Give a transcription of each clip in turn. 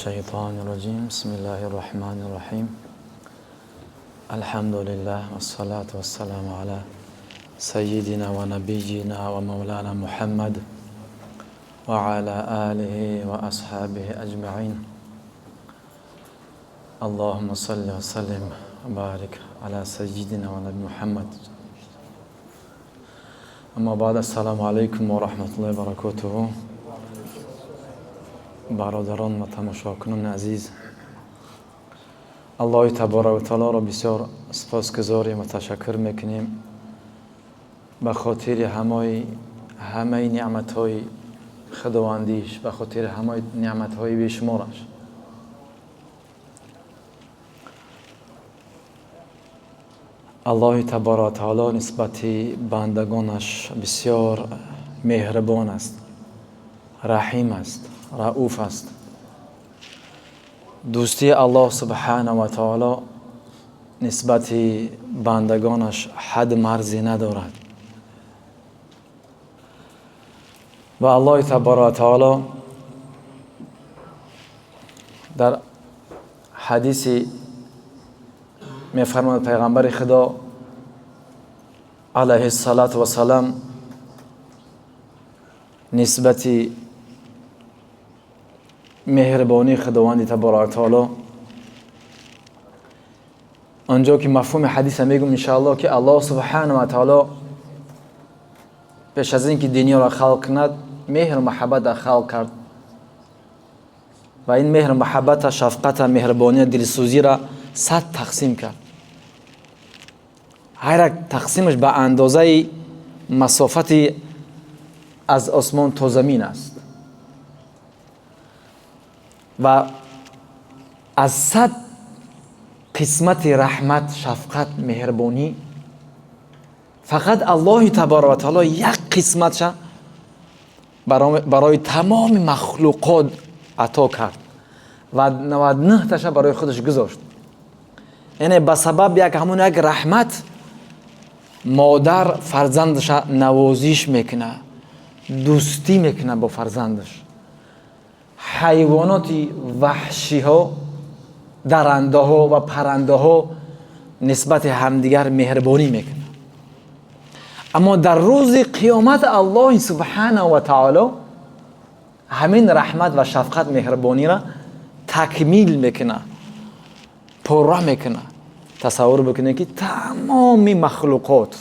الشيطان الرجيم. بسم الله الرحمن الرحيم. الحمد لله والصلاة والسلام على سيدنا ونبينا ومولانا محمد وعلى آله وأصحابه أجمعين. اللهم صل وسلم وبارك على سيدنا ونبي محمد. أما بعد، السلام عليكم ورحمة الله وبركاته. Бародарон ва тамошокунони азиз, Аллоҳи таборака ва таолоро бисёр сипосгузорем ва ташаккур мекунем ба хотири ҳамаи неъматҳои худовандиш, ба хотири ҳамаи неъматҳои бешумораш. Аллоҳи таборака ва таоло нисбати бандагонаш бисёр меҳрибон аст, раҳим аст, рауф аст. Дӯстии Аллоҳ субҳанаҳу ва таоло нисбати бандагонаш ҳад марзе надорад ва Аллоҳи таборака ва таоло дар ҳадиси мефармояд, пайғамбари Худо алайҳи салату вассалам нисбати меҳрибонии Худованди таборака ва таоло, онҷо ки мафҳуми ҳадиса мегӯм иншааллоҳ, ки Аллоҳ субҳанаҳу ва таоло пеш аз ин ки дунёро халқ кунад, меҳру муҳаббатро халқ кард ва ин меҳру муҳаббата, шафқата, меҳрибония, дилсӯзиро 100 тақсим кард. Ҳар як тақсимаш ба андозаи масофати аз осмон то замин аст ва аз 100 қисмати раҳмат, шафқат, меҳрибонӣ фақат Аллоҳи таборака ва таоло як қисматша барои тамоми махлуқот ато кард ва 99 таша барои худаш гузошт. Яъне ба сабаб як ҳамон як раҳмат модар фарзандаша навозиш мекунад, дӯстӣ мекунад бо фарзандаш. Ҳайвоноти ваҳшиҳо, дарандаҳо ва паррандаҳо нисбати ҳамдигар меҳрибонӣ мекунанд. Аммо дар рӯзи қиёмат Аллоҳи субҳанаҳу ва таоло ҳамин раҳмат ва шафқат, меҳрибониро такмил мекунад, пурра мекунад. Тасаввур бикунед, ки тамоми махлуқот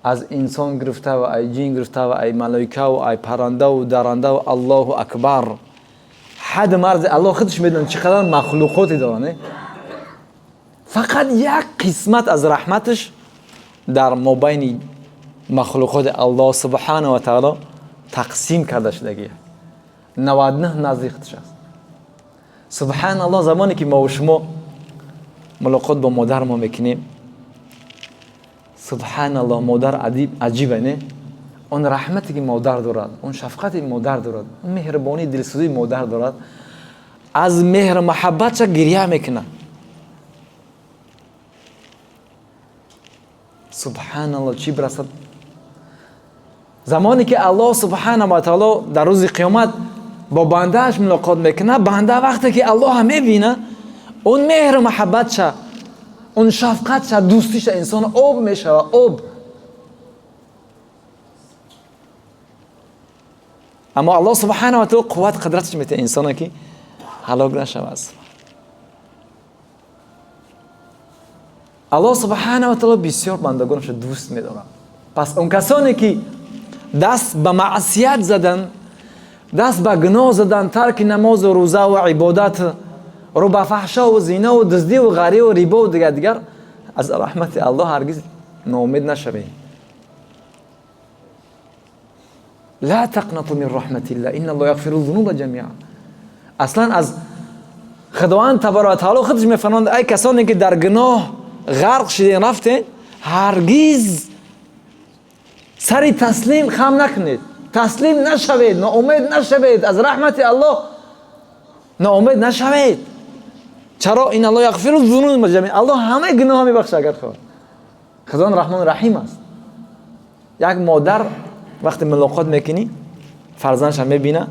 аз инсон гирифта ва ай ҷин гирифта ва ай малоикаву ай паррандаву дарандаву, Аллоҳу акбар, ҳад марзи Аллоҳ худаш медонад чӣ қадар махлуқоте дорад, не? Фақат як қисмат аз раҳматаш дар мобайни махлуқоти Аллоҳ субҳанаҳу ва таоло тақсим карда шудагия, 99 назди худаш аст. Субҳаналлоҳ, замоне ки мо шумо мулоқот бо модармо мекунем, субҳаналлоҳ, модар аҷиба, не? Он раҳмате ки модар дорад, он шафқате модар дорад, он меҳрибонии, дилсӯзии модар дорад, аз меҳру муҳаббатша гирья мекунад. Субҳаналлоҳ, чӣ бирасад замоне ки Аллоҳ субҳанаҳу ва таоло дар рӯзи қиёмат бо бандааш мулоқот мекунад. Банда вақте ки Аллоҳа мебинад, он меҳру муҳаббатша, он шафқатша, дӯстиша, инсон об мешавад, об. Аммо Аллоҳ субҳанаҳу ва таоло қувват, қудраташ метиҳад инсона, ки ҳалок нашавад. Аллоҳ субҳанаҳу ва таоло бисёр бандагонашро дӯст медорад. Пас он касоне ки даст ба маъсият задан, даст ба гуноҳ задан, тарки намозу рӯзаву ибодат, рӯ ба фаҳшову зинову дуздиву ғариву рибову дигар дигар, аз раҳмати Аллоҳ ҳаргиз ноумед нашавед. Ла тақнату мин раҳматилла, инна Аллоҳ яғфиру зунуба ҷамиа. Аслан аз Худованд таборака ва таоло худаш мефармояд: ай касоне ки дар гуноҳ ғарқ шуден, рафтен, ҳаргиз сари таслим хам накунед, таслим нашавед, ноумед нашавед, аз раҳмати Аллоҳ ноумед нашавед. Чаро? Ин Аллоҳ яғфиру зунуба ҷамиа, Аллоҳ ҳамаи гуноҳро мебахшад агар хоҳад. Худованд Раҳмону Раҳим аст. Як модар вақте мулоқот мекунӣ, фарзандша мебина,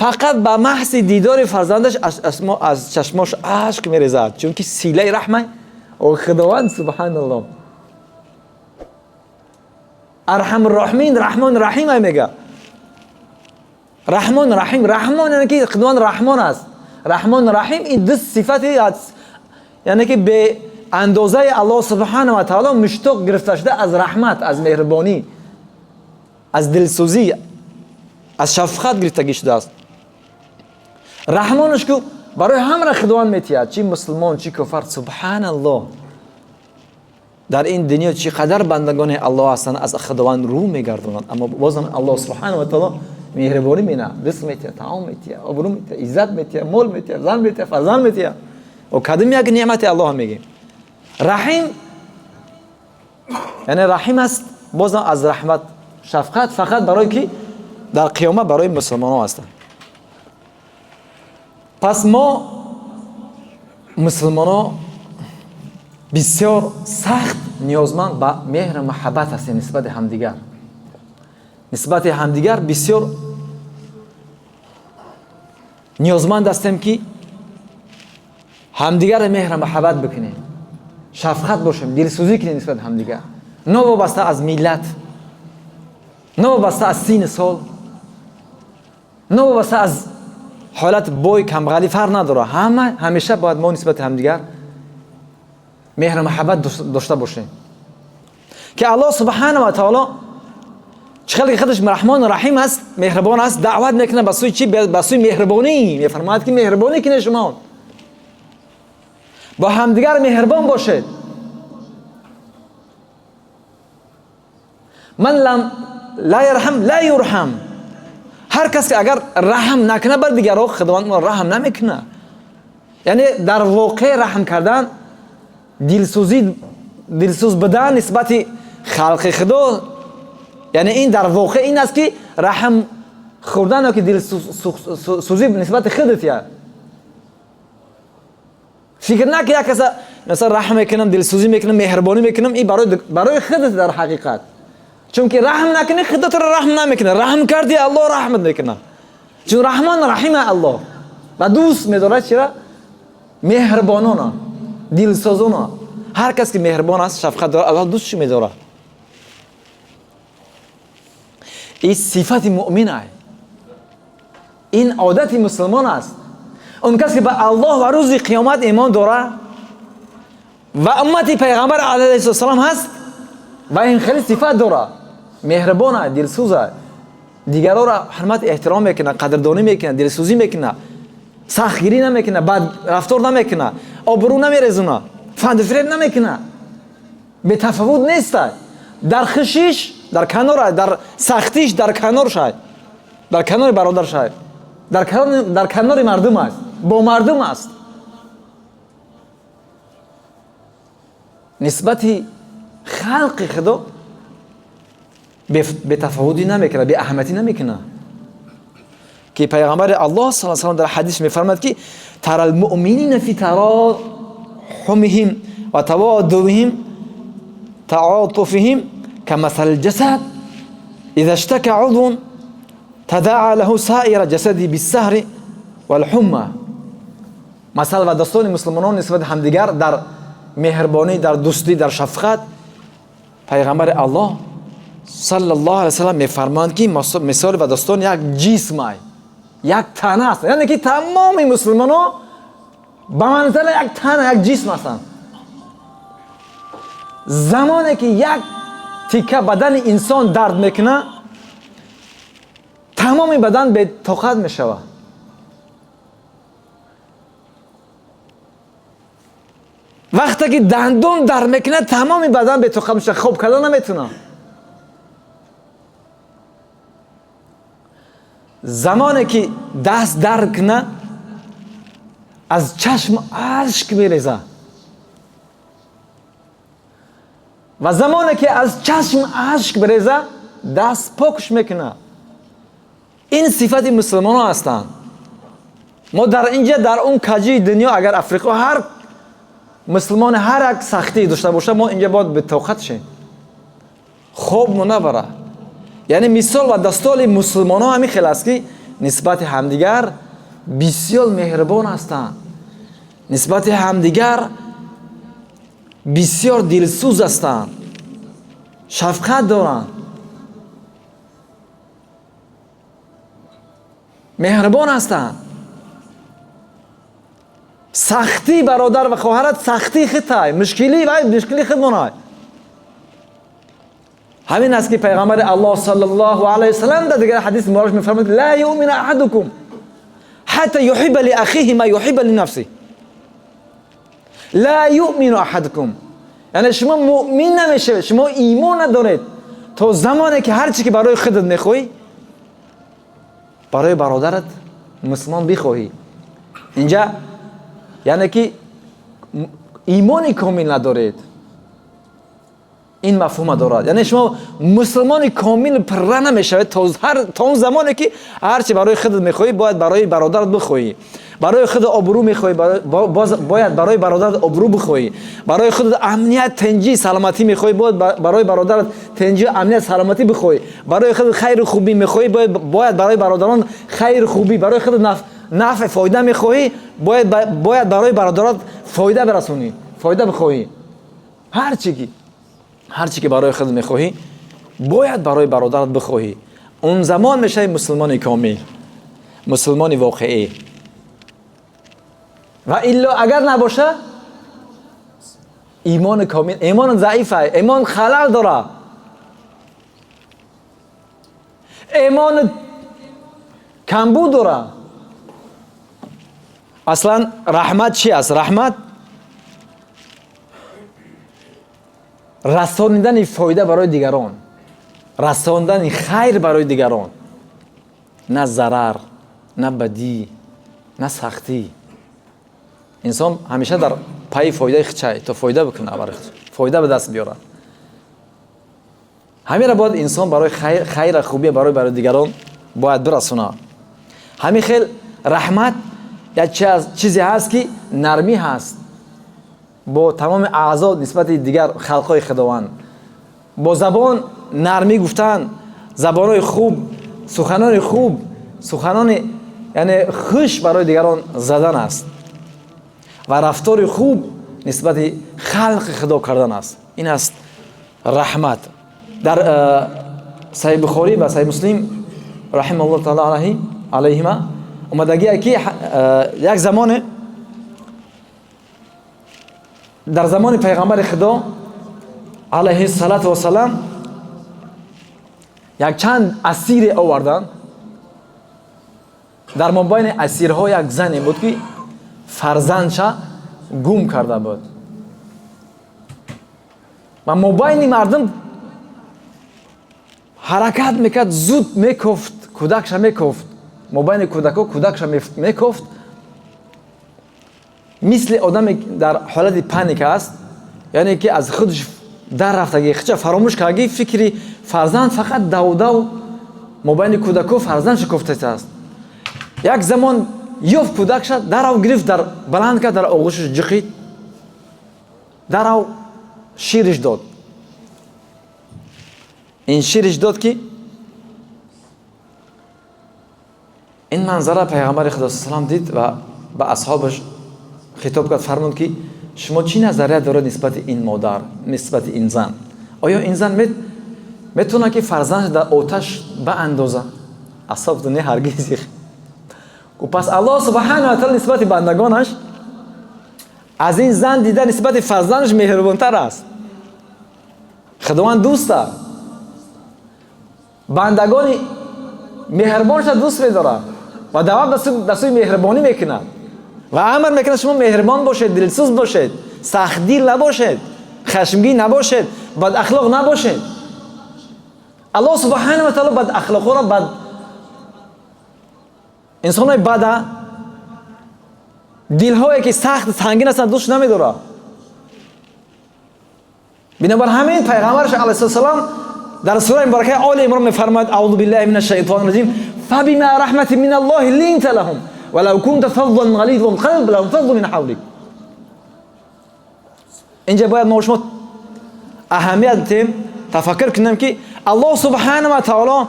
Фақат ба маҳзи дидори фарзандаш аз чашмош ашк мерезад, чунки силаи раҳма о Худованд субҳаналлоҳ. Арҳам Раҳмин, Раҳмон Раҳим ай мега. Раҳмон Раҳим, Раҳмон яъне ки Худованд Раҳмон аст. Раҳмон Раҳим ин ду сифати яъне ки бе андозаи Аллоҳ субҳанаҳу ва таъоло муштоқ гирифта шуда аз раҳмат, аз меҳрубонӣ, аз дилсӯзӣ, аз шафқат гирифтагӣ шудааст. Раҳмонаш ку барои ҳамра Худованд метиҳад, чи мусулмон, чи куфар. Субҳаналлоҳ. Дар ин дунё чӣ қадар бандагони Аллоҳ ҳастанд, аз Худованд рӯ мегардонанд, аммо бозам Аллоҳ субҳанаҳу ва таъоло меҳрубонӣ менамояд, ризқ метиҳад, таом метиҳад, обрӯ метиҳад, иззат метиҳад, мол метиҳад, зан метиҳад, фарзанд метиҳад. О кадом як неъмати Аллоҳ мегӯем. Раҳим яъне раҳим аст, бозам аз раҳмат, шафқат фақат барои ки дар қиёмат барои мусулмонон ҳастанд. Пас мо мусулмонон бисёр сахт ниёзманд ба меҳру муҳаббат ҳастем нисбати ҳамдигар. Нисбати ҳамдигар бисёр ниёзманд ҳастем ки ҳамдигарро меҳру муҳаббат бикунем, шафқат бошем, дилсӯзӣ кунем нисбати ҳамдигар, новобаста аз миллат, новобаста аз синни сол, новобаста аз ҳолат бой камбағалӣ фарқ надорад. Ҳама ҳамеша бояд мо нисбати ҳамдигар меҳру муҳаббат дошта бошем, ки Аллоҳ субҳанаҳу ва таъоло чӣ хеле худаш Раҳмону Раҳим аст, меҳрубон аст, даъват мекунад ба сӯи чӣ? Ба сӯи меҳрубонӣ. Мефармояд ки меҳрубонӣ кунед, шумо бо ҳамдигар меҳрубон бошед. Ман ла ярҳам ла юрҳам. Ҳар кас ки агар раҳм накунад бар дигарҳо, Худованд онро раҳм намекунад. Яъне дар воқеъ раҳм кардан, дилсӯз будан нисбати халқи Худо, яъне ин дар воқеъ ин аст ки раҳм хӯрдан ё ки дилсӯзӣ нисбати худат. Я фикр накун як каса масалан раҳм мекунам, дилсӯзӣ мекунам, меҳрубонӣ мекунам, ин барои худат дар ҳақиқат. Чунки раҳм накунӣ, худатро раҳм намекунад. Раҳм кардӣ, Аллоҳ раҳмат мекунад. Чун Раҳмон Раҳим Аллоҳ ва дӯст медорад чира? Меҳрубонона, дилсозона. Ҳар кас ки меҳрубон аст, шафқат дорад, Аллоҳ дӯстш медорад. Ин сифати муъмин ай, ин одати мусулмон аст. Он кас ки ба Аллоҳ ва рӯзи қиёмат имон дорад ва уммати пайғамбар алайҳиссалом ҳаст ва ин хеле сифат дорад, меҳрубон аст, дилсӯз аст, дигарҳоро ҳурмат эҳтиром мекунад, қадрдонӣ мекунад, дилсӯзӣ мекунад, сахтгирӣ намекунад, бад рафтор намекунад, обрӯ намерезонад, фандфиреб намекунад, бетафовут нест, дар хушиш дар канор, дар сахтиш дар канор шай, дар канори бародар шай, дар канори мардум аст, бо мардум аст. Нисбати халқи Худо бетафовутӣ намекунад, беаҳамиятӣ намекунад. Ки пайғамбари Аллоҳ саллаллоҳу алайҳи васаллам дар ҳадис мефармояд ки тарал муъминина фи тароҳумиҳим ва таводдуҳим таотуфиҳим камасали ҷасад иза иштака узвун тадаъа лаҳу саира ҷасади биссаҳри валҳумма. Масал ва достони мусулмонон нисбати ҳамдигар дар меҳрубонӣ, дар дӯстӣ, дар шафқат, пайғамбари Аллоҳ саллаллоҳу алайҳи васаллам мефармоянд ки мисоли ва достон як ҷисм ай, як тана аст. Яъне ки тамоми мусулмонон ба манзила як тана, як ҷисм ҳастанд. Замоне ки як тикка бадани инсон дард мекунад, тамоми бадан бетоқат мешавад. Вақте ки дандон дард мекунад, тамоми бадан бетоқат мешавад, хоб карда наметавонад. Замоне ки даст дард кунад, аз чашм ашк мерезад. Ва замоне ки аз чашм ашк бирезад, даст покш мекунад. Ин сифати мусулмонон ҳастанд. Мо дар инҷа, дар он каҷии дунё, агар Африқо ҳар мусулмон ҳар як сахтӣ дошта бошад, мо инҷа бояд бетоқат шем, хоб мо набарад. Яъне мисол ва дастоли мусулмонон ҳамин хел аст ки нисбати ҳамдигар бисёр меҳрибон ҳастанд, нисбати ҳамдигар бисёр дилсӯз ҳастанд, шафқат доранд, меҳрибон ҳастанд. Сахтӣ бародар ва хоҳарат сахтии худтай, мушкилӣ вай мушкили худмонай. Ҳамин аст ки пайғамбари Аллоҳ саллаллоҳу алайҳи васаллам дар дигар ҳадис муборак мефармояд: ла юъмину аҳадукум ҳатта юҳибба лиахиҳи ма юҳибба линафсиҳ. Ла юъмину аҳадукум, яъне шумо муъмин намешавед, шумо имон надоред то замоне ки ҳар чи ки барои худат мехоҳӣ барои бародарат мусулмон бихоҳӣ. Инҷа яъне ки имони комил надоред, ин мафҳума дорад. Яъне шумо мусулмони комил пурра намешавед то он замоне ки ҳар чи барои худат мехоҳӣ бояд барои бародарат бихоҳӣ, барои худ обрӯ мехоҳӣ бояд барои бародарат обрӯ бихоҳӣ, барои худат амният, тинҷӣ, саломатӣ мехоҳӣ бояд барои бародарат тинҷӣ, амният, саломатӣ бихоҳӣ, барои худат хайру хубӣ мехоҳӣ бояд барои бародарон хайру хубӣ, барои худат нафъ фоида мехоҳӣ бояд барои бародарат фоида бирасонӣ, фоида бихоҳӣ. Ҳар чи ки барои худ мехоҳӣ бояд барои бародарат бихоҳӣ. Он замон мешавӣ мусулмони комил, мусулмони воқеӣ. Ва илло агар набоша имони комил, имон заиф аст, имон халал дорад, имон камбуд дорад. Аслан раҳмат чи аст? Раҳмат расонидани фоида барои дигарон, расондани хайр барои дигарон, на зарар, на бадӣ, на сахтӣ. Инсон ҳамеша дар пайи фоидаи худшай то фоида бикунад, барои худ фоида ба даст биёрад. Ҳамеро бояд инсон барои хайра хубия барои дигарон бояд бирасонад. Ҳамин хел раҳмат як чизе ҳаст ки нармӣ ҳаст бо тамоми аъзо нисбати дигар халқҳои Худованд. Бо забон нармӣ гуфтан, забонҳои хуб, суханони хуб, суханони яъне хуш барои дигарон задан аст ва рафтори хуб нисбати халқи Худо кардан аст. Ин аст раҳмат. Дар Саҳиҳ Бухорӣ ва Саҳиҳ Муслим раҳимаҳуллоҳ таъала алайҳима омадагие ки як замоне дар замони пайғамбари Худо алайҳи салату вассалам якчанд асире оварданд. Дар мобайни асирҳо як зане буд ки фарзандша гум карда буд ва мобайни мардум ҳаракат мекард, зуд мекофт, кӯдакша мекофт, мобайни кӯдакҳо кӯдакша мекофт. Мисли одаме дар ҳолати паника аст, яъне ки аз худаш дар рафтагӣ, худша фаромӯш кардагӣ, фикри фарзанд фақат давдав мобайни кӯдакҳо фарзандша кофтааст. Як замон ёфт кӯдакша, дарав гирифт, дар баланд кард, дар оғӯшаш ҷиқид, дарав шириш дод. Ин шириш дод ки ин манзара пайғамбари Худо салам дид ва ба асҳобаш хитоб кард, фармуд ки шумо чӣ назария доред нисбати ин модар, нисбати ин зан? Оё ин зан метавонад ки фарзандаш дар оташ баандозад? Асҳоб не, ҳаргиз. Пас Аллоҳ субҳанаҳу ва таъала нисбати бандагонаш аз ин зан дида нисбати фарзандаш меҳрубонтар аст. Худованд дӯст аст, бандагони меҳрубонша дӯст медорад ва даъват ба сӯи меҳрубонӣ мекунад ва амр мекунад шумо меҳрубон бошед, дилсӯз бошед, сахтдил набошед, хашмгин набошед, бадахлоқ набошед. Аллоҳ субҳанаҳу ва таъала бадахлоқҳоро, бад инсонҳои бада, дилҳое ки сахт сангин ҳастанд дӯст намедорад. Бинобар ҳамин пайғамбараш алайҳиссалом дар сураи муборакаи Оли Имрон мефармояд: аъузу биллаҳи минаш шайтони раҷим, фабима раҳматин миналлоҳи линта лаҳум валав кунта фаззан ғализал қалб ланфаззу мин ҳавлик. Инҷа бояд мо шумо аҳамият диҳем, тафаккур кунем ки Аллоҳ субҳанаҳу ва таъоло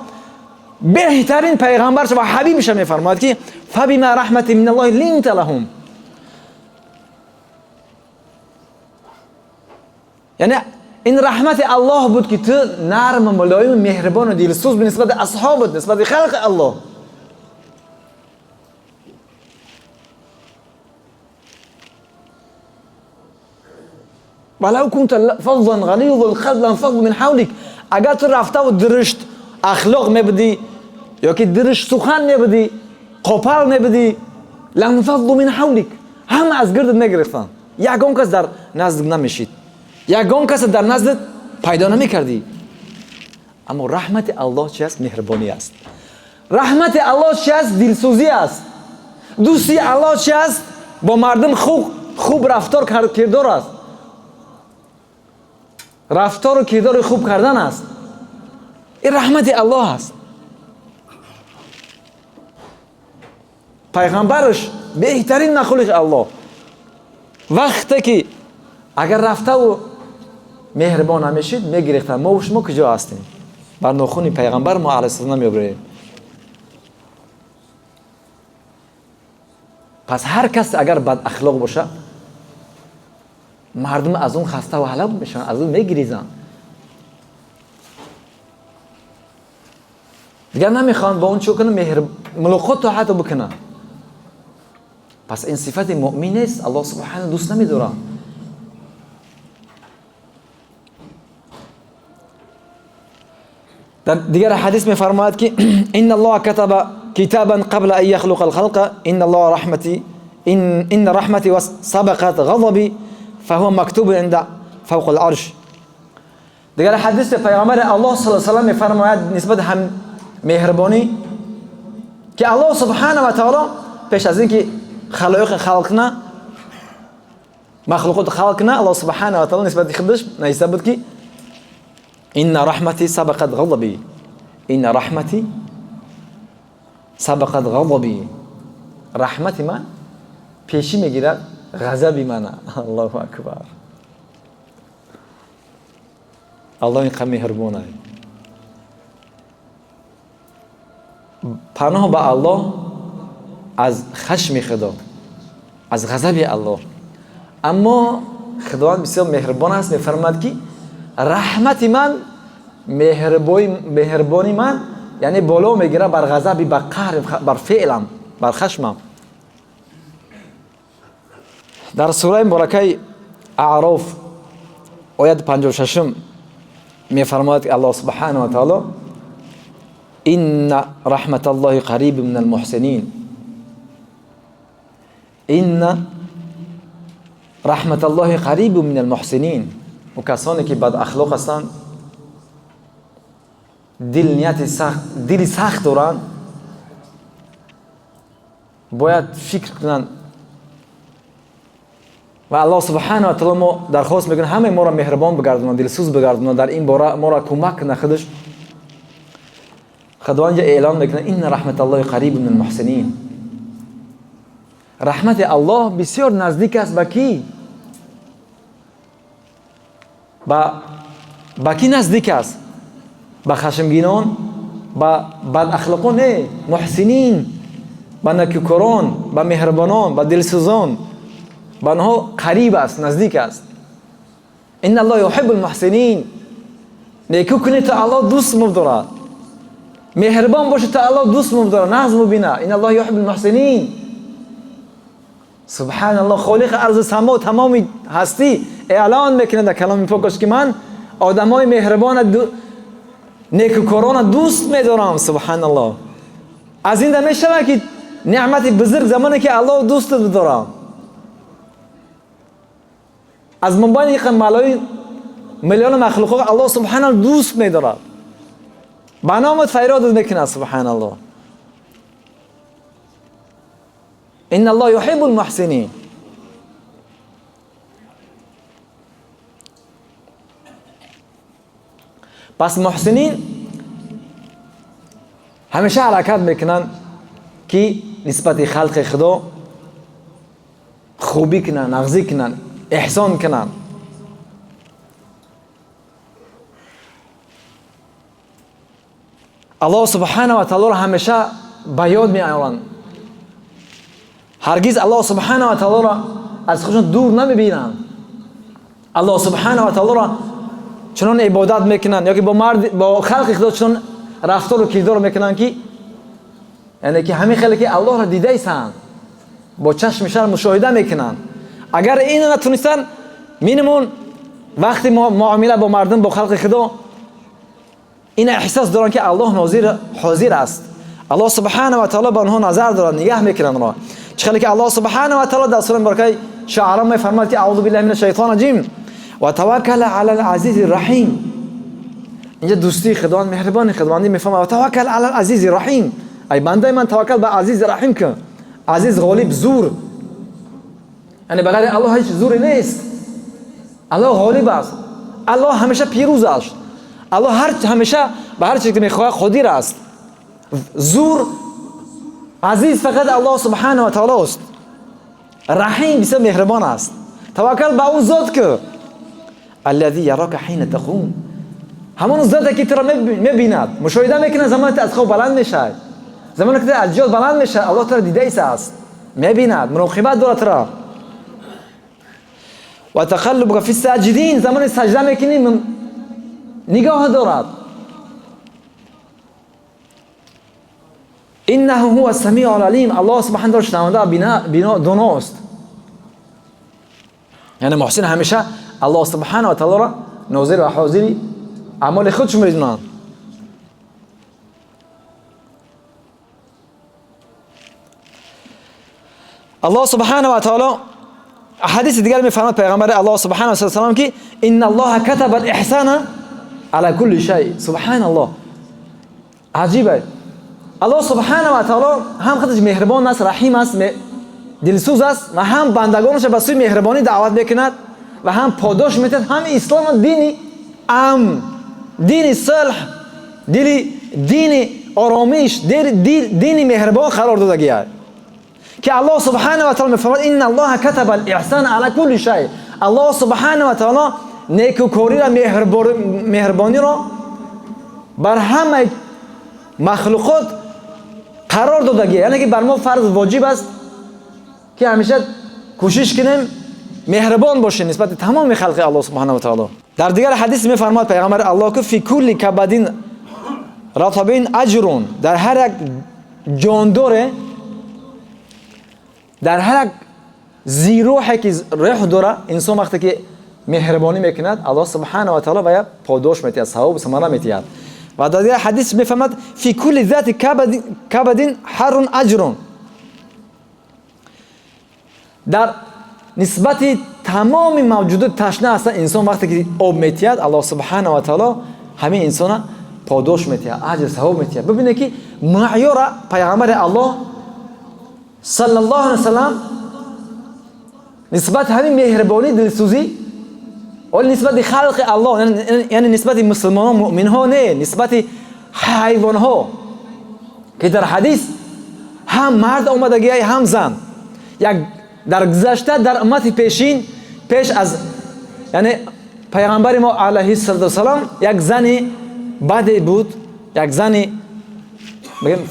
беҳтарин пайғамбарш ва ҳабибаша мефармояд ки фабима раҳмати мин аллоҳи линта лаҳум. Яъне ин раҳмати Аллоҳ буд ки ту нарм, мулоим, меҳрибону дилсӯз нисбати асҳобат, нисбати халқи Аллоҳ. ولو كنت فظا غليظ القلب لانفضوا من حولك. اگر تو رفته و درشت اخلاق میبدی یا که درشت سخن میبدی، قپل میبدی، لانفضوا من حولك، همه از گردت میگرفتن. یگان کس در نزد نمیشید، یگان کس در نزدت پیدا نمیکردی. اما رحمت الله چی است؟ مهربانی است. رحمت الله چی است؟ دلسوزی است. دوستی الله چی است؟ با مردم خوب رفتار کردار است. رفتار و کردار خوب کردن است. این رحمت الله است. پیغمبرش بهترین مخلوق الله وقتی که اگر رفته و مهربان نمیشید میگرفتن. ما و شما کجا هستیم؟ بر ناخن پیغمبر ما علیه السلام نمیبریم. پس هر کس اگر بد اخلاق باشه مردم از اون خسته و هلاک میشن، از اون میگریزن، دیگر نمیخوان با اون چه کنن، ملاقات حتی بکنن. پس این صفت مؤمن نیست. الله سبحانه دوست نمیداره. در دیگر حدیث میفرماید که ان الله كتب كتابا قبل ان يخلق الخلق ان الله رحمتي ان رحمتي سبقت غضبي فهو مكتوب عند فوق العرش. دیگر حدیث پیغمبر الله صلی الله علیه و سلم میفرماید نسبت هم مهربانی که الله سبحانه و تعالی پیش از اینکه خلایق خلق نه، مخلوقات خلق نه، الله سبحانه و تعالی نسبت خودش نوشته بود که ان رحمتي سبقت غضبي، ان رحمتي سبقت غضبي، رحمت من پیشی میگیرد غضب من. الله اکبر. الله اینقدر مهربانه. پناه به الله از خشم خدا، از غضب الله. اما خداوند بسیار مهربان است، میفرماید که رحمت من، مهربانی من یعنی بالا میگیره بر غضب، بر قهر، بر فعلم، بر خشمم. در سوره مبارکه اعراف آیت 56 میفرماید الله سبحانه و تعالی ان رحمت الله قریب من المحسنین. ان رحمت الله قریب من المحسنین. و کسانی که بد اخلاق هستند، دل نیت سخت، دل سخت دارند، باید فکر کنند. و الله سبحانه و تعالی ما درخواست میکنه همه ما را مهربان بگردونه، دلسوز بگردونه، در این باره ما را کمک کنه. خودش خداوند اعلان میکنه ان رحمت الله قریب من المحسنین. رحمت الله بسیار نزدیک است به کی؟ به کی نزدیک است؟ به خشمگینان، به بد اخلاقان نه، محسنین، به نیکوکاران، به مهربانان، به دلسوزان، به آنها قریب است، نزدیک است. ان الله یحب المحسنین. نیکو کنی تا الله دوست مبدارد، مهربان باشه تا الله دوست مبدارد، نظم بینه. ان الله یحب المحسنین. سبحان الله، خالق ارض سما و تمام هستی اعلان میکنه در کلام پاکش که من آدمای مهربان نیکوکاران دوست میدارم. سبحان الله. از این میشود که نعمت بزرگ زمانی که الله دوست بدارم. از منبع یک ملایین میلیون مخلوقات الله سبحانه دوست میدارد، به نامت فریاد میکنه. سبحان الله. ان الله یحب المحسنین. پس محسنین همیشه حرکت میکنن که نسبت خلق خدا خوبی کنن، نغزی کنن، احسان کنن. Аллоҳ субҳана ва таолоро ҳамеша ба ёд меоранд. Ҳаргиз Аллоҳ субҳана ва таолоро аз худшон дур намебинанд. Аллоҳ субҳана ва таолоро чунон ибодат мекунанд, ё ки бо мард, бо халқи худо чунон рафтору кирдор мекунанд, ки яъне ки ҳамин хеле ки Аллоҳро дидаистанд, бо чашми шар мушоҳида мекунанд. Агар инро натунистанд, минимум вақти муомила бо мардум, бо халқи худо, ин эҳсос доранд, ки Аллоҳ нозир ҳозир аст. Аллоҳ субҳана ва таоло ба онҳо назар дорад, нигаҳ мекунанд онҳо. Чӣ хеле ки Аллоҳ субҳана ва таоло дар сураи муборакаи Шуаро мефармояд, ки аъузу биллаҳи мина шайтони раҷим ва таваккал ала ал-азизи раҳим. Инҷа дӯстии Худованд, меҳрибони Худовандӣ мефармояд: ва таваккал ала ал-азизи раҳим. Ай бандаи ман, таваккал ба азизи раҳим кун. Азиз, ғолиб, зур, яъне ба ғайри Аллоҳ ҳеҷ зуре нест. Аллоҳ ғолиб аст, Аллоҳ ҳамеша пирӯз аст, Аллоҳ ҳамеша ба ҳар чизе ки мехоҳад қодир аст. Зур, азиз фақат Аллоҳ субҳана ва таолост. Раҳим, бисёр меҳрибон аст. Таваккал ба он зот ки аллази ярока ҳина тақум, ҳамон зоте ки туро мебинад, мушоҳида мекунад замоне ки аз хоб баланд мешавад, замоне ки аз ҷой баланд мешавад, Аллоҳ туро дидаист, мебинад, муроқибат дорад туро. Ва тақаллубука фи саҷидин, замоне саҷда мекунӣ, нигоҳ дорад. Иннаҳу ҳува самиу алим. Аллоҳ субҳана таала шунаванда, бино, доност. Яъне муҳсин ҳамеша Аллоҳ субҳана ва таолоро нозир ва ҳозири аъмоли худш медонанд. Аллоҳ субҳана ва таоло ҳадиси дигар мефармояд, пайғамбари Аллоҳ субҳана ва салам, ки инна Аллоҳа катаба ал-иҳсана ала кулли шай. Субҳаналлоҳ, аҷиб. Аллоҳ субҳана ва таоло ҳам худаш меҳрибон аст, раҳим аст, дилсӯз аст ва ҳам бандагонашро ба сӯи меҳрибонӣ даъват мекунад ва ҳам подош медиҳад, ҳам ислом дини амн, дини сулҳ, дини оромиш, дини меҳрибон қарор додагиаст, ки Аллоҳ субҳана ва таоло мефармояд: инна Аллоҳа катаба ал-иҳсана ала кулли шай. Аллоҳ субҳана ва таоло некукориро, меҳрибониро бар ҳамаи махлуқот қарор додагӣ. Яъне ки бар мо фарз, воҷиб аст, ки ҳамеша кӯшиш кунем меҳрибон бошем нисбати тамоми халқи Аллоҳ субҳана ва таоло. Дар дигар ҳадис мефармояд пайғамбари Аллоҳ, ки фи кулли кабадин ратабин аҷрун. Дар ҳар як ҷондоре, дар ҳар як зирӯҳе ки рӯҳ дора, инсон вақте ки меҳрибонӣ мекунад, Аллоҳ субҳана ва таоло вая подош метиҳад, савобу самара метиҳад. Ва дар дигар ҳадис мефармад: фи кулли зати кабадин ҳаррун аҷрун. Дар нисбати тамоми мавҷудот ташна ҳастанд, инсон вақте ки об метиҳад, Аллоҳ субҳана ва таоло ҳамин инсона подош метиҳад, аҷр, савоб метиҳад. Бибинед, ки меъёра пайғамбари Аллоҳ саллаллоҳу алайҳи васаллам нисбати ҳамин меҳрибонӣ, дилсӯзӣ, оли нисбати халқи Аллоҳ, яъне нисбати мусулмонон, муъминҳо не, нисбати ҳайвонҳо, ки дар ҳадис ҳам мард омадагиай, ҳам зан. Як дар гузашта, дар уммати пешин, пеш аз яъне пайғамбари мо алайҳи салоту вассалам, як зани баде буд, як зани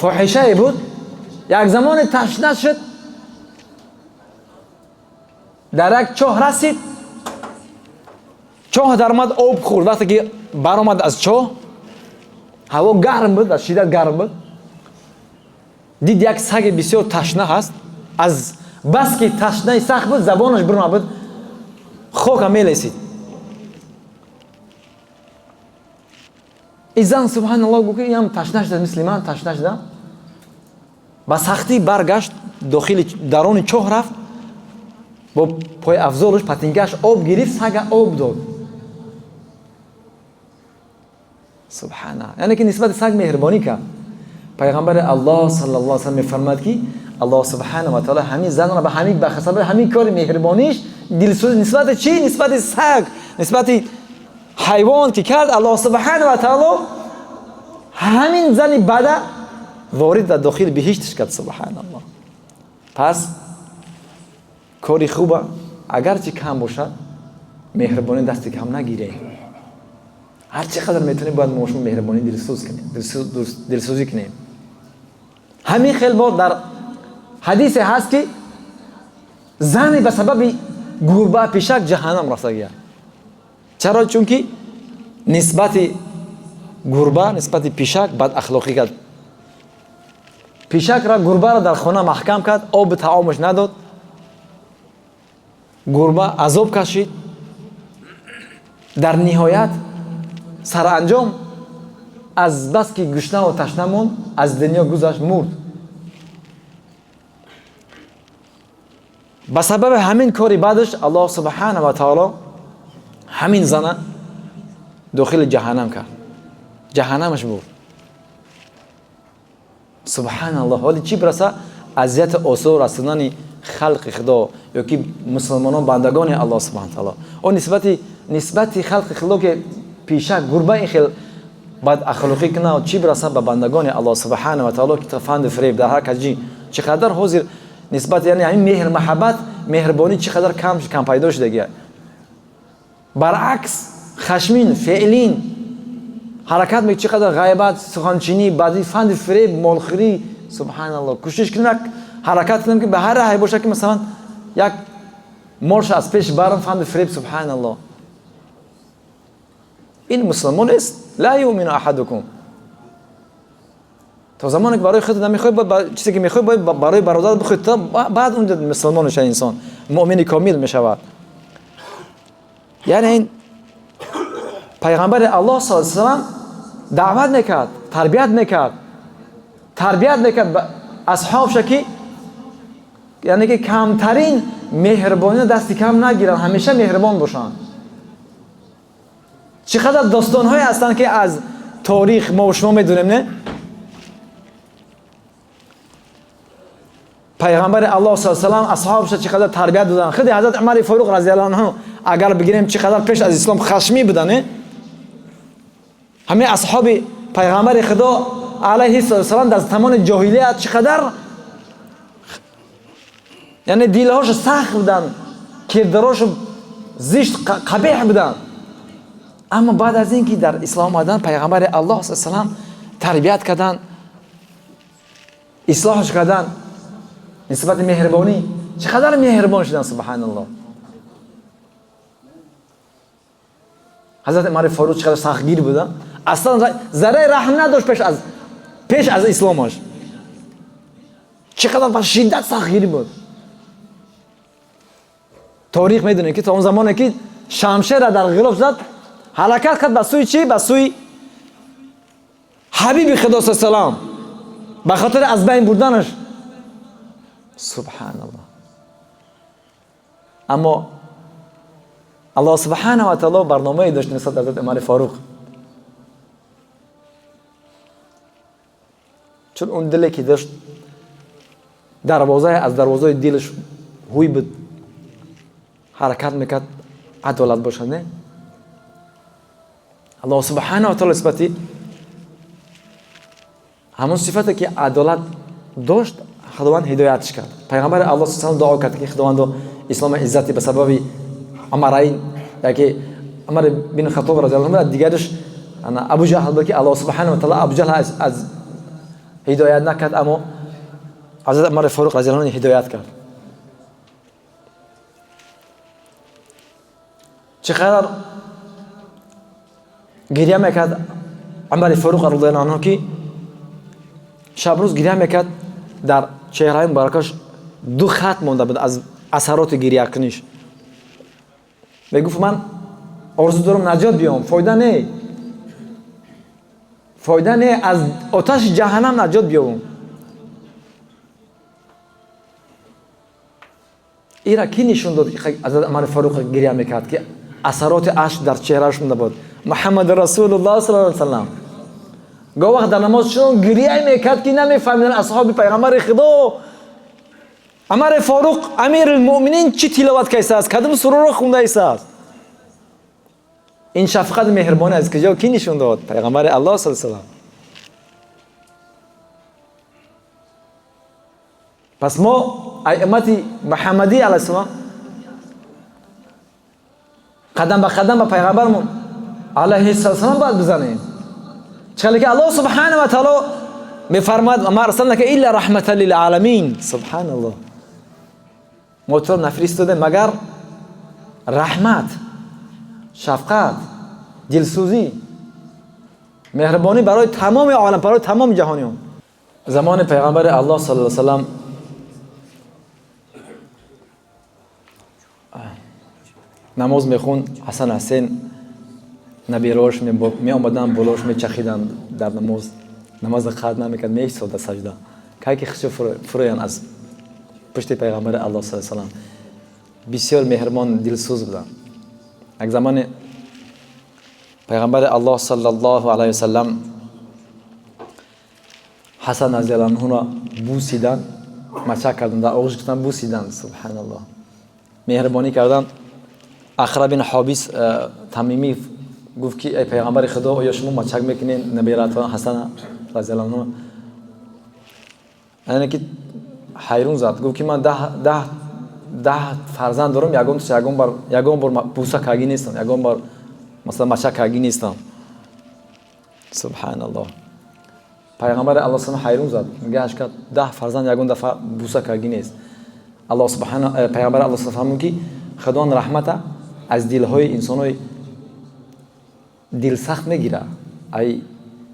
фоҳишае буд. Як замоне ташна шуд, дар як чоҳ расид, чоҳ даромад, об хӯрд. Вақте ки баромад аз чоҳ, ҳаво гарм буд, аз шиддат гарм буд, дид як саги бисёр ташна ҳаст. Аз бас ки ташнаи сахт буд, забонаш бирома буд, хока мелесид. И зан, субҳаналлоҳ, гуфт, ки инам ташна шуда, мисли ман ташна шуда. Ба сахтӣ баргашт, дохили дарони чоҳ рафт, бо пойафзолаш, патинкааш об гирифт, сага об дод. Субҳана, яъне ки нисбати саг меҳрибонӣ кард. Пайғамбари Аллоҳ саллаллоҳу алайhi васаллам мефармояд, ки Аллоҳ субҳана ва таала ҳамин занро ба ҳамин, ба сабаби ҳамин кори меҳрибониш, дилсӯзӣ нисбати чӣ? Нисбати саг, нисбати ҳайвон ки кард, Аллоҳ субҳана ва таало ҳамин зани бада ворид ва дохили биҳиштш кард. Субҳаналлоҳ. Пас кори хуба, агарчи кам бошад, меҳрибонӣ дасти кам нагирем. Ҳар чӣ қадар метавонем, бояд мо шумо меҳрубонӣ, дилсӯз кунем, дилсӯзӣ кунем. Ҳамин хел бор дар ҳадисе ҳаст, ки зане ба сабаби гурба, пишак ҷаҳаннам рафтагия. Чаро? Чунки нисбати гурба, нисбати пишак бадахлоқӣ кард. Пишакра, гурбаро дар хона маҳкам кард, оби таомаш надод, гурба азоб кашид. Дар ниҳоят, саранҷом, аз бас ки гушнаву ташна монд, аз дунё гузашт, мурд. Ба сабаби ҳамин кори баъдаш Аллоҳ субҳана ва таоло ҳамин зана дохили ҷаҳаннам кард, ҷаҳаннамаш бурд. Субҳаналлоҳ! Ҳоли чӣ бираса азияти осор расондани халқи Худо ё ки мусулмонон, бандагони Аллоҳ субҳана таоло. О нисбати халқи Худо ки пишак, гурба ин хел бадахлоқӣ кунад, чӣ бираса ба бандагони Аллоҳ субҳана ва таоло, ки фанду фиреб дар ҳар каҷи. Чӣ қадар ҳозир нисбат, яъне ҳамин меҳр, маҳаббат, меҳрубонӣ чӣ қадар кам пайдо шудагия. Баръакс, хашмин, феълин ҳаракат мекунад, чӣ қадар ғайбат, суханчинӣ, баъди фанди фиреб, молхӯрӣ. Субҳаналлоҳ! Кӯшиш кунем, як ҳаракат кунем, ки ба ҳар раҳе бошад, ки масалан як молша аз пеш барам, фанди фиреб. Субҳаналлоҳ! Ин мусулмон нест. Ла юъмину аҳадукум. То замоне ки барои худат намехоҳӣ, бояд чизе ки мехоҳӣ, бояд барои бародарат бихоҳӣ, то баъд унҷо мусулмон мешавад инсон, муъмини комил мешавад. Яъне ин пайғамбари Аллоҳ саллаллоҳу алайҳи васаллам даъват мекард, тарбият мекард, тарбият мекард асҳобша, ки яъне ки камтарин меҳрубониро дасти кам нагиранд, ҳамеша меҳрубон бошанд. Чӣ қадар достонҳое ҳастанд, ки аз торих мо шумо медонем, не? Пайғамбари Аллоҳ саллаллоҳу алайҳи васаллам асҳобша чӣ қадар тарбият доданд. Худи ҳазрат Умари Форуқ разияллоҳу анҳу агар бигирем, чӣ қадар пеш аз ислом хашмӣ буда, не? Ҳамин асҳоби пайғамбари Худо алайҳи салом дар замони ҷоҳилият чӣ қадар, яъне дилҳошо сахт буданд, кирдорошо зишт, қабеҳ буданд. Аммо баъд аз ин ки дар ислом омадан, пайғамбари Аллоҳ салам тарбият карданд, ислоҳш карданд, нисбати меҳрубонӣ чӣ қадар меҳрубон шуданд. Субҳаналлоҳ! Ҳазрат Умари Форуқ чӣ қадар сахтгир буда, аслан зарраи раҳм надошт пеш аз исломаш, чӣ қадар ба шиддат сахтгирӣ буд. Торих медонем, ки то он замоне ки шамшера дар ғилоф зад, ҳаракат кард ба сӯи чӣ? Ба сӯи ҳабиби Худо салам, ба хотири аз байн бурданаш. Субҳаналлоҳ! Аммо Аллоҳ субҳанаҳу ва таоло барномае дошт нисбат ҳазрат Умари Форуқ, чун он диле ки дошт, дарвозае аз дарвозаи дилаш ҳуй буд, ҳаракат мекард адолат бошад, не? Аллоҳ субҳанаҳу ва таоло нисбати ҳамон сифате ки адолат дошт, Худованд ҳидоятш кард. Пайғамбари Аллоҳ салам дуо кард, ки Худовандо, ислома иззати ба сабаби Умарайн, яки Умар бин Хаттоб разияллоҳу анҳу, дигараш Абу Ҷаҳл буд, ки Аллоҳ субҳанаҳу ва таоло Абу Ҷаҳл аз ҳидоят накард, аммо ҳазрат Умари Форуқ разияллоҳу анҳу ҳидоят кард. Чӣ қадар гиря мекард Умари Форуқ разияллоҳу анҳу, ки шабрӯз гиря мекард, дар чеҳраи мубаракаш ду хат монда буд аз асароти гирякуниш. Мегуфт: ман орзу дорам наҷот биём, фойда не, фойда не, аз оташи ҷаҳаннам наҷот биёбам. Ира кӣ нишон дод, ки ҳазрат Умари Фаруқ гиря мекард, ки асароти ашк дар чеҳрааш монда буд? Муҳаммад Расулуллоҳ саллаллоҳу алайҳи васаллам гоҳ вақт дар намоз чунон гиря мекард, ки намефаҳмиданд асҳоби пайғамбари Худо, Умари Форуқ амирулмуъминин чӣ тиловат кардааст, кадом сураро хондааст. Ин шафқату меҳрубонӣ аз куҷо, кӣ нишон дод? Пайғамбари Аллоҳ саллаллоҳу алайҳи васаллам. Пас мо ай уммати Муҳаммадӣ алайҳиссалом қадам ба қадам ба пайғамбармон алайҳиссалом бояд бизанем. Чӣ ки Аллоҳ субҳана ва таъоло мефармояд: ма арсалнака илла раҳматан лилъаламин. Субҳаналлоҳ, мо туро нафиристодем магар раҳмат, шафқат, дилсӯзӣ, меҳрубонӣ барои тамоми олам, барои тамоми ҷаҳониён. Замони пайғамбари Аллоҳ саллаллоҳу алайҳи васаллам намоз мехунд, Ҳасан Ҳусейн набираҳош меомаданд, болош мечахиданд дар намоз. Намозро қатъ намекард, меистод дар саҷда. Кай ки хишо фуроянд аз пушти пайғамбари Аллоҳ саллаллоҳу алайҳи васаллам. Бисёр меҳрубон, дилсӯз буданд. Як замоне пайғамбари Аллоҳ саллаллоҳу алайҳи васаллам Ҳасан разияллоҳу анҳуро бусиданд, мачак карданд, дар оғӯш гирифтанд, бусиданд. Субҳаналлоҳ, меҳрубонӣ карданд. Ақра бин Ҳобис Тамимӣ гуфт ки эй пайғамбари Худо, оё шумо мачак мекунед набиратон Ҳасана разияллоҳу анҳу? Яъне ки ҳайрон зад, гуфт ки ман 10 фарзанд дорам, ягон ягон бор буса каргӣ нестам, ягон бор масалан мачак каргӣ нестам. Субҳаналлоҳ, пайғамбари Аллоҳ саллаллоҳу ҳайрон зад, нигаҳаш кард, 10 фарзанд ягон дафъа буса каргӣ нест. Аллоҳ субҳана, пайғамбари Аллоҳ фармуд ки Худованд раҳмата аз дилҳои инсонҳои дилсахт мегирад, ай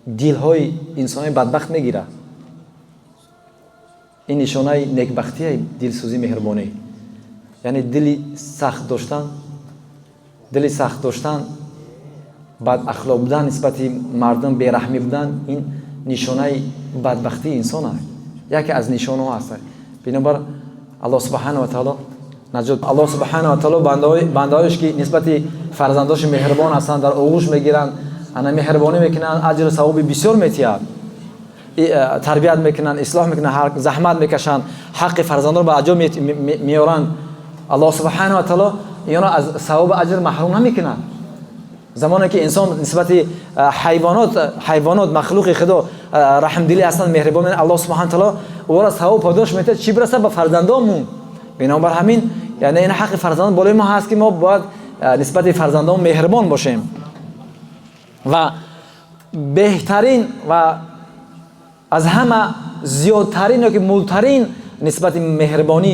дилҳои инсонҳои бадбахт мегирад. Ин нишонаи некбахтия, дилсӯзӣ, меҳрубонӣ. Яъне дили сахт доштан, дили сахт доштан, бадахлоқ будан нисбати мардум, бераҳмӣ будан, ин нишонаи бадбахтии инсон аст, яке аз нишонаҳо аст. Бинобар Аллоҳ субҳана ва таъоло наҷот, Аллоҳ субҳана ва таъоло бандаҳояш ки нисбати фарзандош меҳрубон ҳастанд, дар оғӯш мегиранд, ана меҳрубонӣ мекунанд, аҷру савоби бисёр метиҳад, тарбият мекунанд, ислоҳ мекунанд, заҳмат мекашанд, ҳаққи фарзандонро ба аҷо меоранд. Аллоҳ субҳана ва таъоло инро аз савобу аҷр маҳрум намекунад. Замоне ки инсон нисбати ҳайвонот, махлуқи Худо раҳмдилӣ ҳастанд, меҳрубон, Аллоҳ субҳана таъоло ӯро савоб подош метиҳад, чӣ бирасад ба фарзандонмон. Бинобар ҳамин, яъне ин ҳаққи фарзандон болои мо ҳаст ки мо бояд нисбати фарзандон меҳрубон бошем. Ва беҳтарин ва аз ҳама зиёдтарин ё ки мултарин нисбати меҳрубонӣ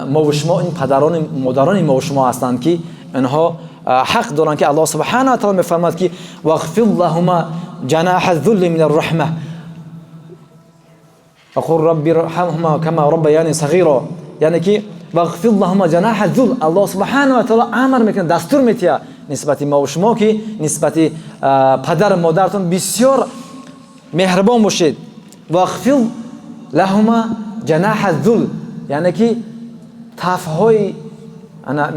мову шумо ин падарони модарони мову шумо ҳастанд ки инҳо ҳақ доранд ки Аллоҳ субҳана ва таъоло мефармояд ки вағфир лаҳума ҷанаҳа зулли мин арраҳма ва қул рабби ирҳамҳума кама раббаяни сағира. Яъне ки вағфир лаҳума ҷанаҳа зул, Аллоҳ субҳана ва таъоло амр мекунад, дастур метиҳад нисбати мову шумо ки нисбати падару модаратон бисёр меҳрубон бошед. Вағфир лаҳума ҷанаҳа зул, яъне ки тафҳои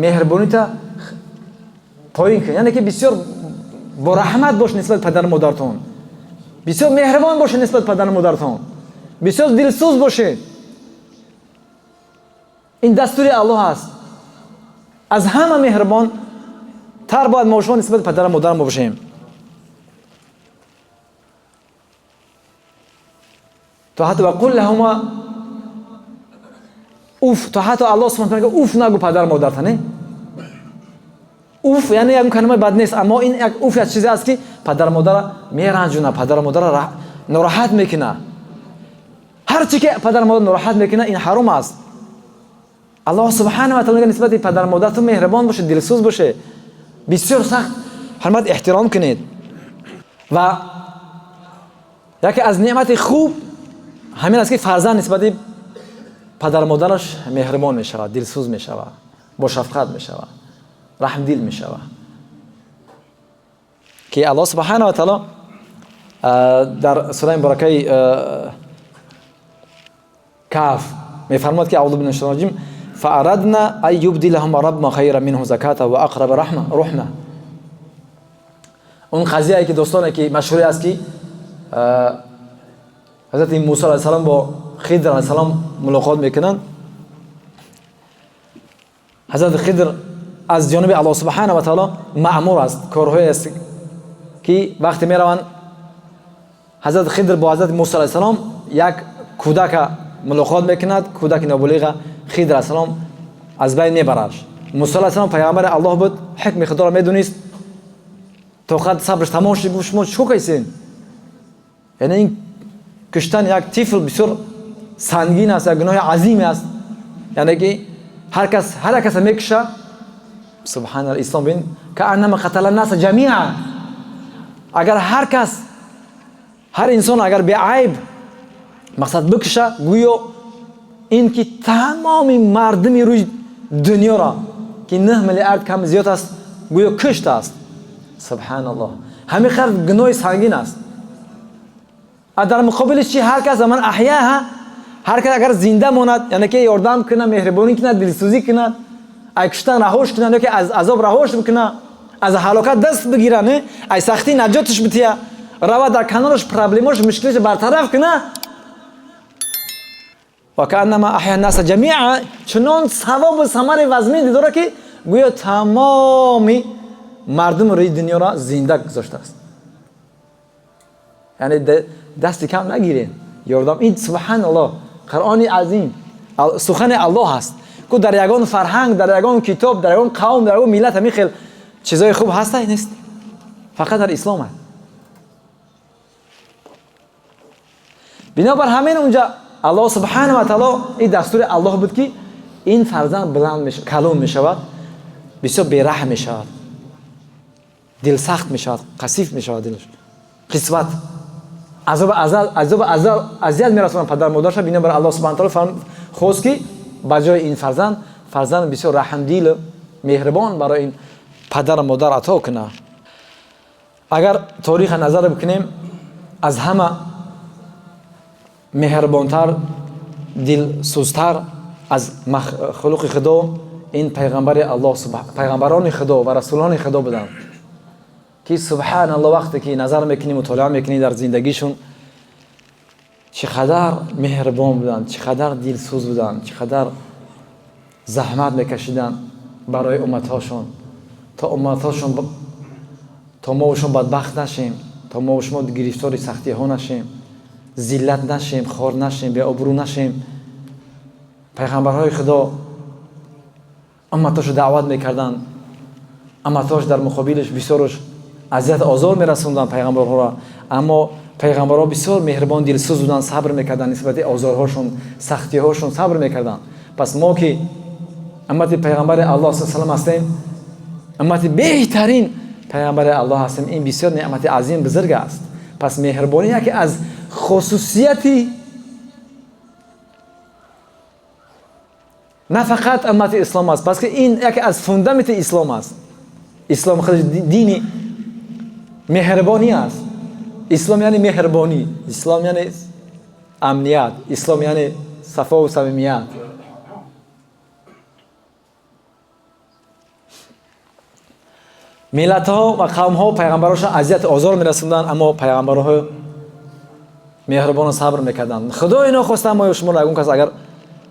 меҳрубонита поин кун, яъне ки бисёр бо раҳмат бош нисбат падару модаратон, бисёр меҳрубон бошед нисбат падару модаратон, бисёр дилсӯз бошед. Ин дастури Аллоҳ аст. Аз ҳама меҳрубон тар бояд мо шумо нисбати падару модарам бошем. То ҳатто вақул лаҳума уф, то ҳатто Аллоҳ субҳана таъоло мегӯяд уф нагӯ падару модарта, не? Уф яъне як калимаи бад нест, аммо ин як уф як чизе аст ки падару модарро меранҷонад, падару модарро нороҳат мекунад. Ҳар чи ки падару модар нороҳат мекунад, ин ҳаром аст. Аллоҳ субҳана ва таъоло мегӯяд нисбати падару модаратон меҳрубон бошед, дилсӯз бошед, бисёр сахт ҳурмат эҳтиром кунед. Ва яке аз неъмати хуб ҳамин аст ки фарзанд нисбати падару модараш меҳрубон мешавад, дилсӯз мешавад, бошафқат мешавад, раҳмдил мешавад. Ки Аллоҳ субҳана ва таъоло дар сураи муборакаи Каҳф мефармояд ки аъузу биллаҳи минаш шайтони раҷим фаарадна ан юбдилаҳума раббуҳума хайран минҳу заката ва ақраба руҳма. Он қазияе ки достоне ки машҳуре аст ки ҳазрати Мусо алайҳи салом бо Хидр алайҳи салом мулоқот мекунанд. Ҳазрати Хидр аз ҷониби Аллоҳ субҳана ва таъоло маъмур аст, корҳое аст ки вақте мераванд ҳазрати Хидр бо ҳазрати Мусо алайҳи салом як кӯдака мулоқот мекунад, кӯдаки ноболиға Хидр алайҳи салом аз байн мебарад. Мусо алайҳи салом пайғамбари Аллоҳ буд, ҳукми Худоро медонист. Тоқат сабраш тамом шуд, гуфт: шумо чӣ кайсен? Яъне ин куштани як тифл бисёр сангин аст, як гуноҳи азиме аст. Яъне ки ҳар кас ҳар каса мекуша. Субҳаналлоҳ, ислом бин кааннама қатала наса ҷамиа. Агар ҳар кас, ҳар инсон агар беайб мақсад бикуша, гӯё ин ки тамоми мардуми рӯи дунёро, ки 9 миллиард кам зиёд аст, гӯё куштааст. Субҳаналлоҳ, ҳамин қадр гуноҳи сангин аст. А дар муқобили чи ҳар кас ман аҳяҳа, ҳар кас агар зинда монад, яъне ки ёрдам кунад, меҳрибонӣ кунад, дилсӯзӣ кунад, ай куштан раҳош кунад, ё ки аз азоб раҳош бикунад, аз ҳалокат даст бигира, не, ай сахтӣ наҷоташ бития, рава дар канораш, проблемош, мушкилаш бартараф кунад, ва кааннама аҳя наса ҷамиа, чунон савобу самари вазмин дорад, ки гӯё тамоми мардуми рӯи дунёро зинда гузоштааст. Яъне дасти кам нагирем, ёрдам. Ин субҳаналлоҳ, Қуръони азим сухани Аллоҳ аст ку. Дар ягон фарҳанг, дар ягон китоб, дар ягон қавм, дар ягон миллат ҳамин хел чизои хуб ҳаста? Нест, фақат дар ислом аст. Бинобар ҳамин унҷа Аллоҳ субҳанаҳу ва таоло, ин дастури Аллоҳ буд, ки ин фарзанд баланд калон мешавад, бисёр бераҳм мешавад, дилсахт мешавад, қасиф мешавад дилаш, қисват, азоб азоб азият мерасонад падар модарша. Бинобар Аллоҳ субҳана таоло хост, ки ба ҷои ин фарзанд фарзанд бисёр раҳмдилу меҳрибон барои ин падару модар ато кунад. Агар тариха назар бикунем, аз ҳама меҳрибонтар, дилсӯзтар аз махлуқи Худо ин пайғамбари Аллоҳ, пайғамбарони Худо ва расулони Худо буданд, ки субҳаналлоҳ, вақте ки назар мекунӣ, мутолиа мекунӣ дар зиндагишон, чӣ қадар меҳрибон буданд, чӣ қадар дилсӯз буданд, чӣ қадар заҳмат мекашиданд барои умматҳошон, то умматҳошон, то мо шумо бадбахт нашем, то мо шумо гирифтори сахтиҳо нашем, зиллат нашем, хор нашем, беобрӯ нашем. Пайғамбарҳои Худо умматҳошо даъват мекарданд, умматҳош дар муқобилаш бисёрш азият озор мерасонданд пайғамбарҳоро, аммо пайғамбарҳо бисёр меҳрибон, дилсӯз буданд, сабр мекарданд нисбати озорҳошон, сахтиҳошон сабр мекарданд. Пас мо ки уммати пайғамбари Аллоҳ салам ҳастем, уммати беҳтарин пайғамбари Аллоҳ ҳастем, ин бисёр неъмати азим, бузург аст. Пас меҳрибонӣ яке аз хусусияти на фақат уммати ислом аст, балки ин яке аз фундаменти ислом аст. Ислом худаш дини меҳрибонӣ аст. Ислом яъне меҳрибонӣ, ислом яъне амният, ислом яъне сафову самимият. Миллатҳо ва қавмҳо пайғамбарошон азият озор мерасонданд, аммо пайғамбарҳо меҳрибону сабр мекарданд. Худои нохоста мо шуморо ягон кас агар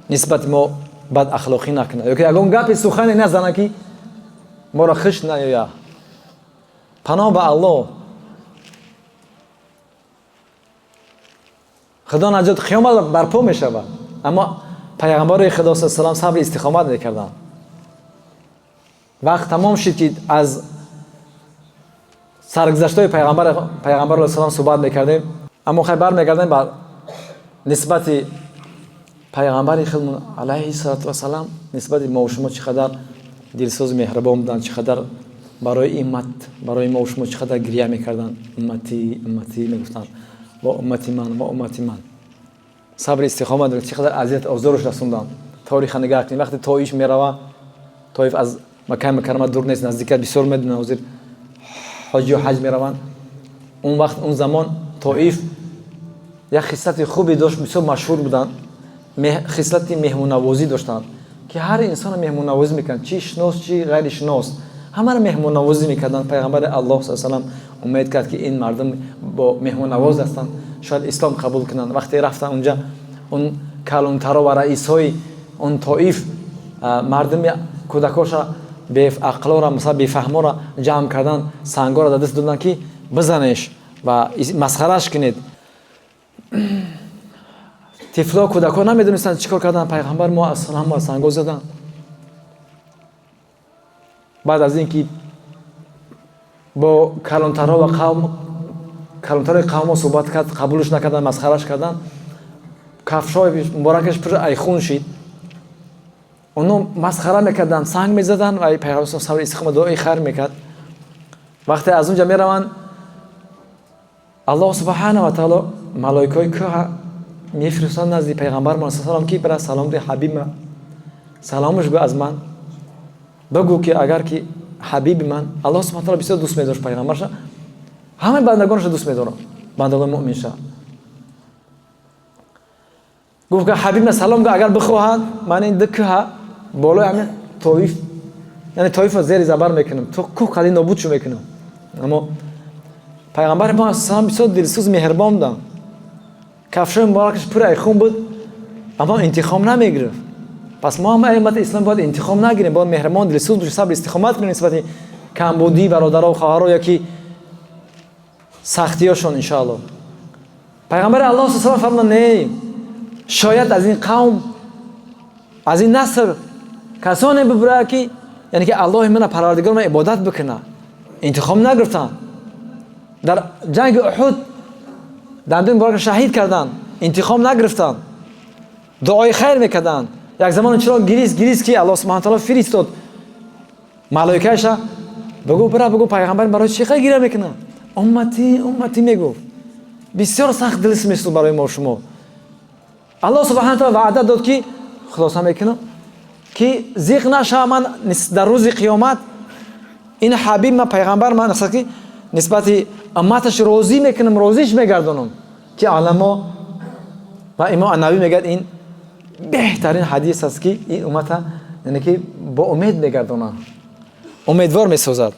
нисбати мо бадахлоқӣ накунад ё ки ягон гапи сухане назанад, ки моро хиш наёяд, паноҳ ба Аллоҳ, Худо наҷот, қиёмат барпо мешавад. Аммо пайғамбари Худо салам сабри истиқомат мекарданд. Вақт тамом шид, ки аз саргузаштҳои пайғамбар салам суҳбат мекардем, аммо хай бармегардем ба нисбати пайғамбари худ алайҳи салату вассалам, нисбати мо шумо чӣ қадар дилсӯз, меҳрибон буданд, чӣ қадар барои уммат, барои мо шумо чӣ қадар гиря мекарданд, умматӣ, умматӣ мегуфтанд, ва уммати ман, ва уммати ман. Сабри истиқомат, чӣ қадар азият озорш расонданд. Таориха нигаҳ кунем, вақте Тоиф мерава, Тоиф аз Маккаи Мукаррама дур нест, наздика, бисёр медонанд, ҳозир ҳоҷиё ҳаҷ мераванд. Он вақт, он замон Тоиф як хислати хубе дошт, бисёр машҳур буданд, хислати меҳмоннавозӣ доштанд, ки ҳар инсонро меҳмоннавозӣ мекарданд, чи шинос, чи ғайри шинос, ҳамаро меҳмоннавозӣ мекарданд. Пайғамбари Аллоҳ са салам умед кард, ки ин мардум бо меҳмоннавоз ҳастанд, шояд ислом қабул кунанд. Вақте рафтанд унҷа, он калонтаро ва раисҳои он Тоиф мардуми кӯдакоша, беақлора, масалан бефаҳморо ҷамъ кардан, сангоро дар даст доданд, ки бизанеш ва масхараш кунед. Тифло, кӯдакҳо намедонистанд чӣ кор карданд. Пайғамбар мо ассалам санго заданд. Баъд аз ин ки Бо калонтарҳо ва қавм, калонтарои қавмҳо суҳбат кард, қабулш накардан, масхараш кардан, кафшҳои муборакаш пур ай хун шид. Оно масхара мекарданд, санг мезаданд ва пайғамбар сабр, истиқома, дуои хайр мекард. Вақте аз он ҷа мераванд, Аллоҳ субҳана ва таоло малоикаҳои кӯҳа мефиристанд назди пайғамбар салам, ки бира салом де ҳабиба, саломаш гӯ, аз ман бигӯ, ки агар ки ҳабиби ман. Аллоҳ субҳана таоло бисёр дӯст медошт пайғамбарша, ҳамаи бандагонашо дӯст медорад, бандагони муъминша. Гуфт, ки ҳабиб салом гӯ, агар бихоҳад, ман ин ду кӯҳа болои ҳамин Тоиф, яъне Тоифа зери забар мекунам, то кӯҳ қади нобудшо мекунам. Аммо пайғамбари мо салам бисёр дилсӯз, меҳрибон буданд. Кафшои муборакаш пур ай хун буд, аммо интиқом намегирифт. Пас мо ҳам, уммати ислом, бояд интиқом нагирем, бояд меҳрибон, дилсӯз бошем, сабр, истиқомат кунем нисбати камбудии бародаро, хоҳаро ёки сахтиёшон, иншоалло. Пайғамбари Аллоҳ салам фармуданд: «Не, шояд аз ин қавм, аз ин наср касоне бибурад, ки яъне ки Аллоҳи мана, Парвардигор ман ибодат бикунад». Интиқом нагирифтанд. Дар ҷанги Уҳуд дандуни муборака шаҳид карданд, интиқом нагирифтанд, дуои хайр мекарданд. Як замоне чиро гирист, гирист, ки Аллоҳ субҳана таоло фиристод малоикаша: «Бигӯ, бира, бигӯ, пайғамбар барои чӣ қадр гиря мекунад? Умматӣ, умматӣ», мегуфт. Бисёр сахт дилс месӯд барои мо шумо. Аллоҳ субҳана таоло ваъда дод, ки хулоса мекунам, ки зиқ нашава, ман дар рӯзи қиёмат ин ҳабиб ман, пайғамбар ман, ки нисбати умматаш розӣ мекунам, розиш мегардонам, ки уламо ва имом Аннававӣ мегӯяд, ин беҳтарин ҳадис аст, ки ин уммата, яъне ки бо умед мегардонад, умедвор месозад.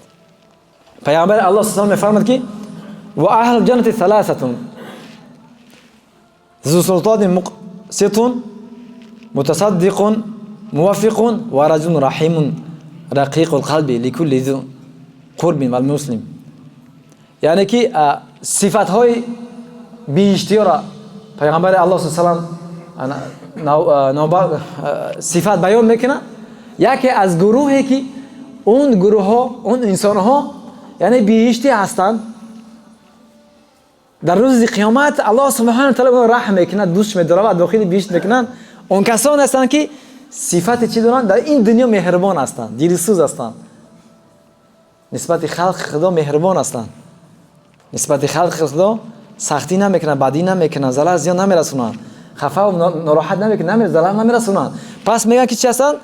Пайғамбари Аллоҳ с мефармад, ки ва аҳлу ҷаннати саласатун: зу султони муқситун, мутасаддиқун муваффиқун ва раҷулун раҳимун рақиқул қалби ликулли зу қурбин вал муслим. Яъне ки сифатҳои биҳиштиёра пайғамбари Аллоҳ салам сифат баён мекунад. Яке аз гурӯҳе, ки он гурӯҳҳо, он инсонҳо, яъне биҳиштӣ ҳастанд, дар рӯзи қиёмат Аллоҳ субҳана таала раҳм мекунад, дӯст медорад ва дохили биҳишт мекунанд, он касоне ҳастанд, ки сифати чӣ доранд? Дар ин дунё меҳрибон ҳастанд, дилсӯз ҳастанд, нисбати халқи Худо меҳрибон ҳастанд, нисбати халқи Худо сахтӣ намекунанд, бадӣ намекунанд, зарар, зиён намерасонанд, хафа нороҳат намекунанд, зарар намерасонанд. Пас мегӯянд, ки чӣ ҳастанд?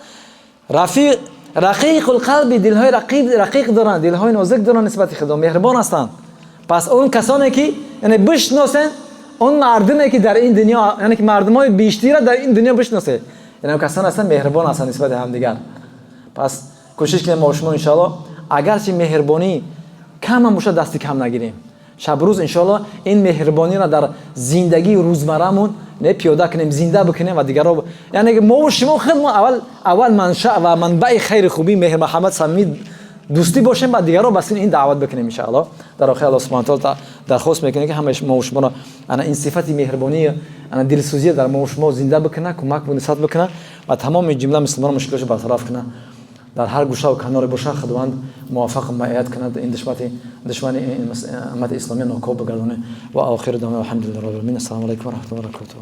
Рафиқ, рақиқул қалби, дилҳои рақиқ доранд, дилҳои нозик доранд, нисбати Худо меҳрибон ҳастанд. Пас он касоне, ки яъне бишносен он мардуме, ки дар ин дунё, яъне ки мардумҳои биҳиштиро дар ин дунё бишносед, яъне касоне ҳастанд, меҳрибон ҳастанд нисбати ҳамдигар. Пас кӯшиш кунем мо шумо, иншоалло, агарчи меҳрибонӣ камам бошад, дасти кам нагирем. Шабрӯз, иншоалло, ин меҳрибониро дар зиндагии рӯзмаррамон не пиёда кунем, зинда бикунем ва дигарро, яъне мову шумо худ мо аввал манша ва манбаи хайри, хубӣ, меҳр, муҳаббат, самимӣ, дӯстӣ бошем ва дигарро ба сини ин даъват бикунем, иншоалло. Дар охир Аллоҳ субҳана таала дархост мекунем, ки ҳамаи мову шуморо ана ин сифати меҳрибонӣ, ана дилсӯзия дар мову шумо зинда бикунад, кӯмак нусрат бикунад ва тамоми ҷумла мусулмонон мушкилотшо бартараф кунад. Дар ҳар гӯшаву каноре бошад, Худованд муваффақ маият кунад, ин душмани уммати исломия нокоб бигардонад. Ва охиру даъвана алҳамдулиллаҳи роббил оламин. Ассалому алайкум ва раҳматуллоҳи ва баракотуҳ.